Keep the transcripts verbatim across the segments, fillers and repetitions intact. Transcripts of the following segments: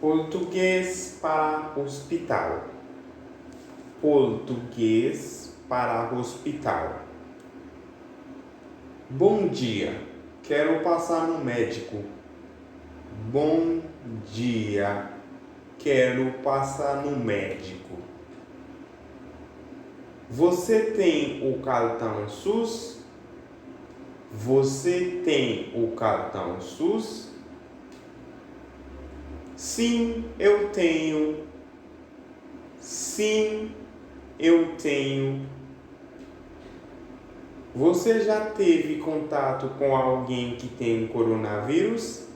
Português para hospital. Português para hospital. Bom dia, quero passar no médico. Bom dia, quero passar no médico. Você tem o cartão SUS? Você tem o cartão SUS? Sim, eu tenho. Sim, eu tenho. Você já teve contato com alguém que tem coronavírus?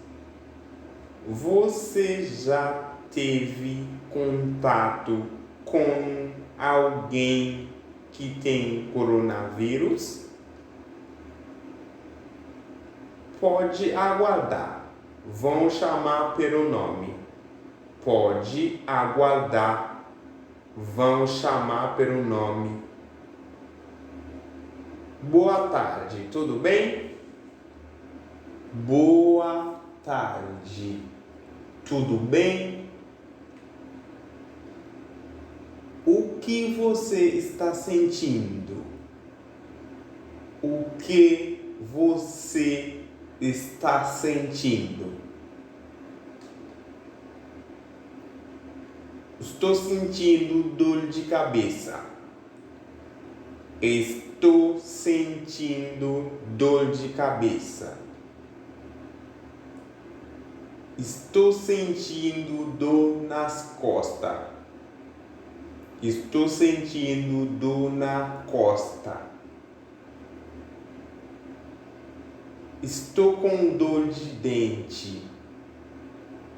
Você já teve contato com alguém que tem coronavírus? Pode aguardar. Vão chamar pelo nome. Pode aguardar. Vão chamar pelo nome. Boa tarde, tudo bem? Boa tarde, tudo bem? O que você está sentindo? O que você está sentindo? Estou sentindo dor de cabeça. Estou sentindo dor de cabeça. Estou sentindo dor nas costas. Estou sentindo dor na costa. Estou com dor de dente.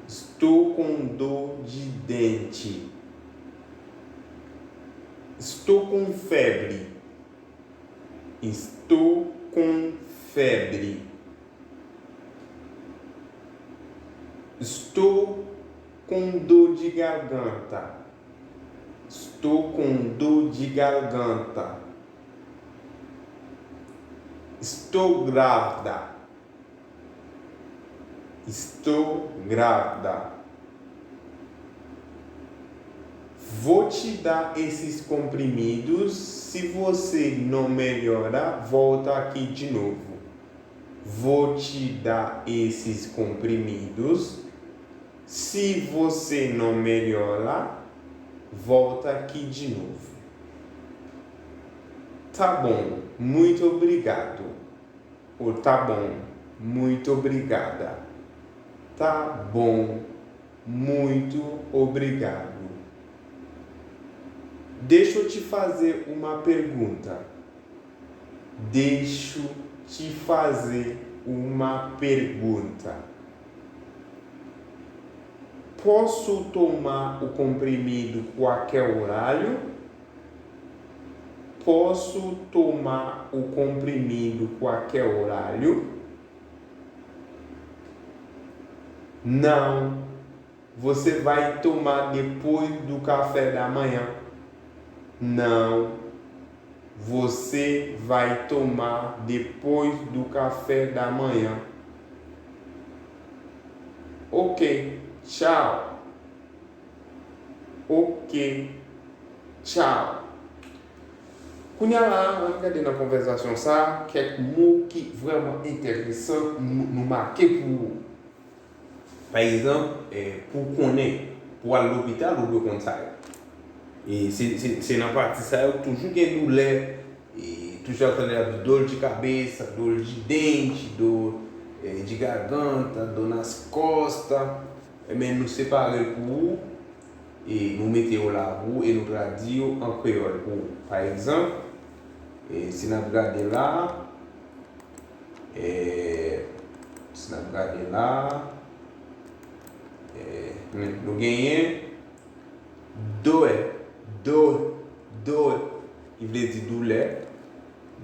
Estou com dor de dente. Estou com febre. Estou com febre. Estou com dor de garganta. Estou com dor de garganta. Estou grávida. Estou grávida. Vou te dar esses comprimidos. Se você não melhora, volta aqui de novo. Vou te dar esses comprimidos. Se você não melhora, volta aqui de novo. Tá bom, muito obrigado. Ou tá bom, muito obrigada. Tá bom, muito obrigado. Deixa eu te fazer uma pergunta. Deixa eu te fazer uma pergunta. Posso tomar o comprimido qualquer horário? Posso tomar o comprimido qualquer horário? Não. Você vai tomar depois do café da manhã. Não. Você vai tomar depois do café da manhã. Ok. Tchau. Ok. Tchau. Kounye a la, ann gade nan konvèsasyon sa a, kèk mo ki vrèman enteresan nou, nou make pou ou. Pa egzanp, eh, pou w konnen, pou w al lopital, ou dwe konn sa yo. E se, se, se nan pati sa yo, toujou gen doulè, e toujou ap tande y ap di dor de cabeça, dor de dente, dor, eh, de garganta, dor nas costas. Ebyen, nou separe l pou ou, e nou mete yo la pou ou, e nou tradui yo an kreyòl pou ou. Pa egzanp, e si n ap gade la, E, si n ap gade la, e, nou genyen dor, dor, dor, ki vle di doulè.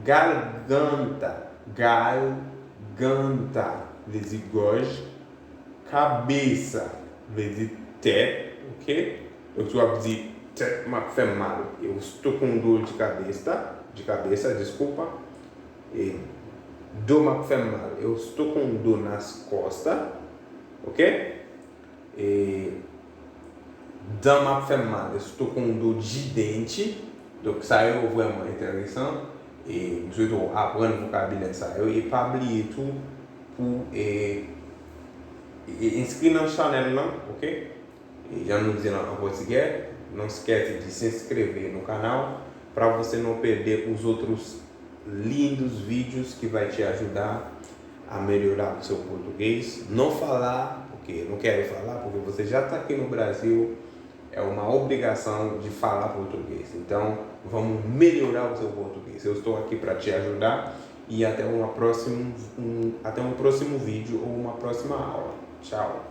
Garganta, garganta, vle di gòj. Cabeça vle di tèt, ok? Donk, si w ap di, tèt m ap fè m mal, eu estou com dor de cabeça, de cabeça, desculpa. E, dor m ap fè m mal, eu estou com dor nas costas, ok? E, Dan m ap fè m mal, estou com dor de dente. Donk, sa yo vrèman enteresan. E m swete w aprann vokabilè sa yo. E pa bliye tou pou e, e, e enskri nan chanèl lan, ok? E jan nou di lan an pòtigè, não esquece de se inscrever no canal para você não perder os outros lindos vídeos que vai te ajudar a melhorar o seu português. Não falar, porque não quero falar, porque você já está aqui no Brasil, é uma obrigação de falar português. Então, vamos melhorar o seu português. Eu estou aqui para te ajudar e até uma próximo, um, até um próximo vídeo ou uma próxima aula. Tchau!